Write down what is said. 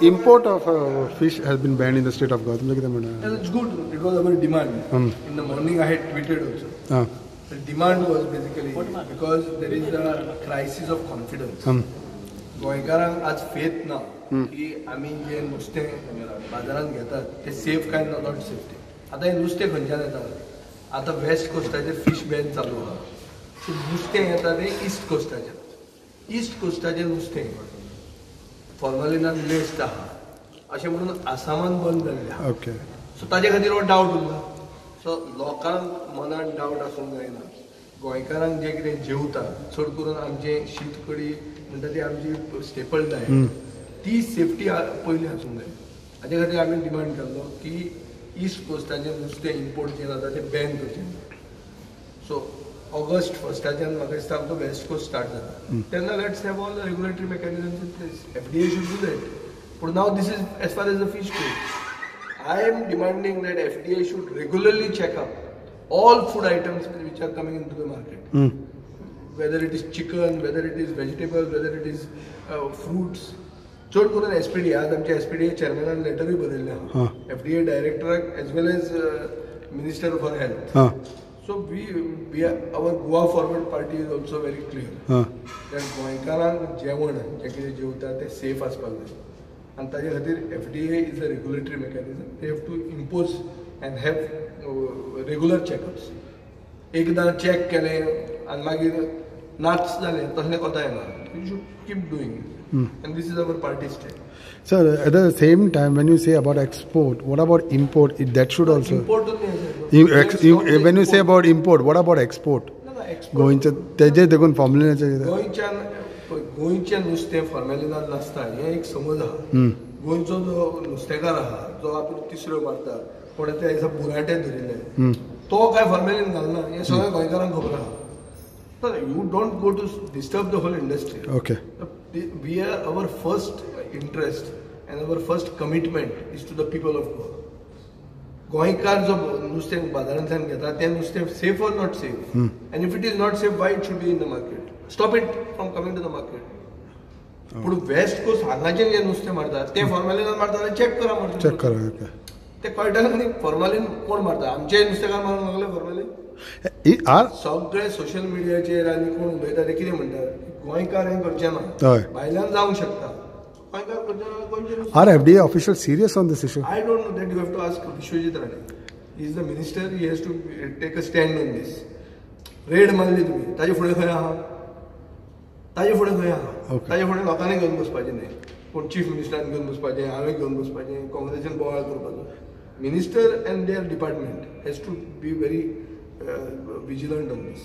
Import of fish has been banned in the state of Goa. तुमचें कितें म्हणणें? It's good. It was our demand. In the morning I had tweeted also. The demand was basically because there is a crisis of confidence. गोंयकारांक आज faith ना की आमी जे नुस्तें बाजारांत घेतात ते सेफ काय ना, not safe ते. आतां हें नुस्तें खंयच्यान येता? आतां वेस्ट कोस्टाचेर फिश बॅन चालू आहा. सो नुस्तें येता तें ईस्ट कोस्टाचेर. ईस्ट कोस्टाचें नुस्तें फॉर्मलिनान लेस्ट आहा अशें म्हणून आसामान बंद जाल्लें आहा. ओके. सो ताजे खातीर हो डावट उरला. सो लोकांक मनान डावट आसूंक जायना. गोंयकारांक जें कितें जेवता, चड करून आमचें शीत कडी म्हणटा ती आमची स्टेपल डायट, ती सेफ्टी पयलीं आसूंक जाय. हाजे खातीर आमी डिमांड केल्लो की ईस्ट कोस्टाचें नुस्तें इम्पोर्ट जें जाता तें बॅन करचें. सो ऑगस्ट फर्स्टाच्यान म्हाका दिसता आमचो वेस्ट कोस्ट स्टार्ट जाता तेन्ना let's have all the regulatory mechanisms in place. FDA should do that. पूण now this is as far as the fish goes. I am demanding that FDA should regularly check up all food items which are coming into the market. Whether it is chicken, whether it is vegetables, whether it is fruits. चड करून SPD, आज आमच्या एसपीडीए चेअरमॅनान लेटरूय बरयल्लें आहा FDA डायरेक्टराक as well as minister for health. So we our Goa Forward Party is also very clear that गोंयकारांक जेवण जें कितें जेवता तें सेफ आसपाक जाय आनी ताजे खातीर FDA is a regulatory mechanism. They have to impose and have regular checkups. एकदां चॅक केलें आनी मागीर नाच जालें तसलें कोता येना. You should keep doing it and this is our party stand. Sir, at the same time, when you say about export, what about import? That should also. Import न्ही. When you say about import, what about export? गोंयचे तेजे देखून फॉर्मलिनाचे गोंयच्यान गोंयचें नुस्तें फॉर्मेलिनान नासता हें एक समज आहा. गोंयचो जो नुस्तेकार आहा, जो आपूण तिसऱ्यो मारता, कोणे त्या दिसा बुराटे धरिल्ले, तो काय फॉर्मेलीन घालना हें सगळ्या गोंयकारांक खबर आहा. You don't go to disturb the whole industry. Okay. We are our first interest and our first commitment is to the people of Goa. गोंयकार जो नुस्तें बाजारांतल्यान घेता तें नुस्तें safe or not safe, and if it is not safe, why it should be in the market? Stop it from coming to the market. पूण west coast हांगाचेर जें नुस्तें मारता तें फॉर्मेलिनान मारता जाल्यार चॅक करा मरे. चॅक करा, ओके. ते कळटा न्ही फॉर्मालीन कोण मारता. आमचे नुस्तेकार मारूंक लागले फॉर्मालीन. सगळे सोशल मिडियाचेर आनी कोण उलयता ते कितें म्हणटात, गोंयकार हें करचें ना, भायल्यान जावंक शकता, गोंयकार करचें ना. गोंयचे Are FDA official serious on this issue? I don't know that. You have to ask Vishwajit Rane. He is the minister. He has to take a stand on this. Red मारली तुमी, ताजे फुडें खंय आहा? ताजे फुडें खंय आहा? ताजे फुडें लोकांनी घेवन बसपाचें न्ही, कोण चीफ मिनिस्टरान घेवन बसपाचें, हांवें घेवन बसपाचें, काँग्रेसीन बोवाळ करपाचो. Minister and their department has to be very vigilant on this.